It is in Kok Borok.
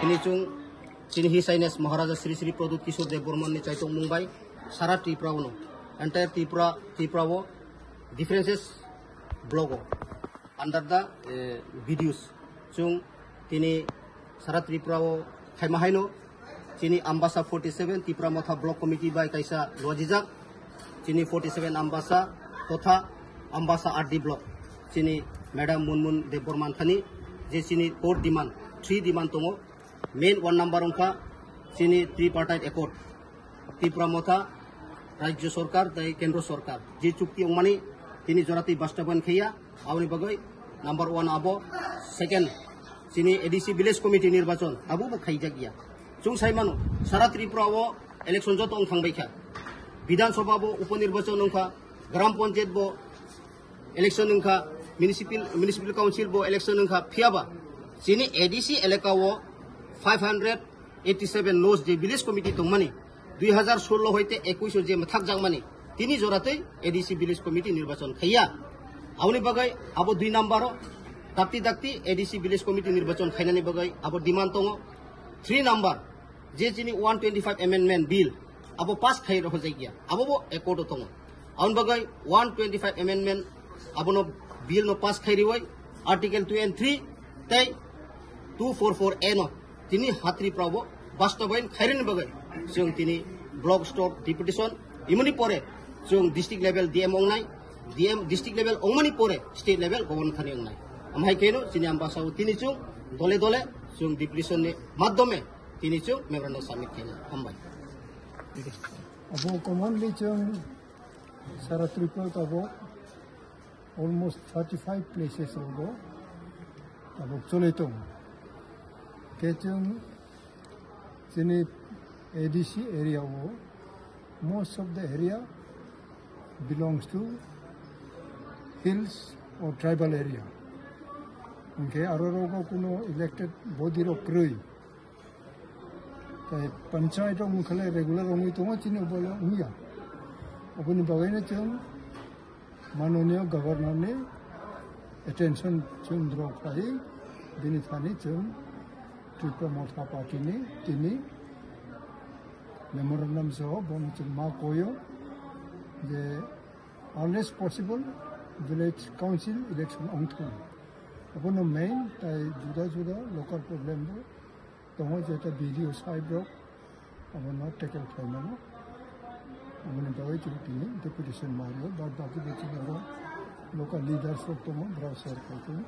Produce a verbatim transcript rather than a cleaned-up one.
Chini chung, chini His Highness Maharaja Sri Sri Pradyut Kishore Dev Borman ni chaitok mung bai sara Tripura uno, entire Tripura, Tripura o differences block o under the, eh, B D Os. Chung tini sara Tripura o khaima haino chini Ambasa forty seven Tipra Motha Block Committee bai kaisa lojijak. Chini forty seven Ambasa totha Ambasa R D Block. Chini Madam Munmun Debbarma thani je chini four demand, three demand tongo. Main one number wngkha chini tripartite accord. Tipra Motha, Rajya Sorkar tei Kendro Sorkar je chukti wngmani tini joratwi bastaban khaiya, aboni bagwi number one abo, second chini A D C Village Committee nirbachon abo bo khaijak ya. Chung sai mano, sara Tripura o election joto wng thangbai kha. Bidhan Sabha bo upo nirbachon wngkha, Gram Panchayat bo election wngkha, municipal, municipal council bo election wngkha, phiyaba chini A D C elaka o five hundred eighty seven nos je village committee tongmani, dui hazar solo hoite ekuish o je mathak jakmani, tini joratwi A D C village committee nirbachon khaiya. Aboni bagwi abo dui number o dakti dakti A D C village committee nirbachon khainani bagwi abo demand tongo. Three number, je chini one twenty five amendment bill abo pass khai rohorjakya, abo bo accord o tongo. Aboni bagwi one twenty five amendment abono bill no pass khai riwi article two and three tei two four four A no tini ha Tripura o bastabayan khairani bagwi chwng tini block store deputation imoni pore chwng district level D M ongnai, D M district level ongmani pore state level governor thani ongnai. Amhai keno chini Ambasa o tini chwng dole dole chwng deputation ni madhyome tini chwng memorandum submit khainai. Hambai. Abo commonly chwng sara Tripura tabok almost thirty five places rogo tabok choli tongo. Khe chwng chini A D C area o most of the area belongs to hills or tribal area. Hwnkhe aro rogo kuno elected body rok kwrwi. Tai panchayat rok wngkha le regular wngwi tongo, chini bo le wngya. Oboni bagwino chwng manoniyo governor ni attention chwng drop khai, bini thani chwng Tripura Motha Party ni tini memorandum soho bono chwng ma koyo je unless possible village council election wngthung. Abono main tai juda juda local problem bo tongo, jeta B D O sahib rok abono tackle khlaimano. Aboni bagwi chwng tini deputation mario, bad baki bo chini oro local leaders rok tongo, borok share khlai tongo.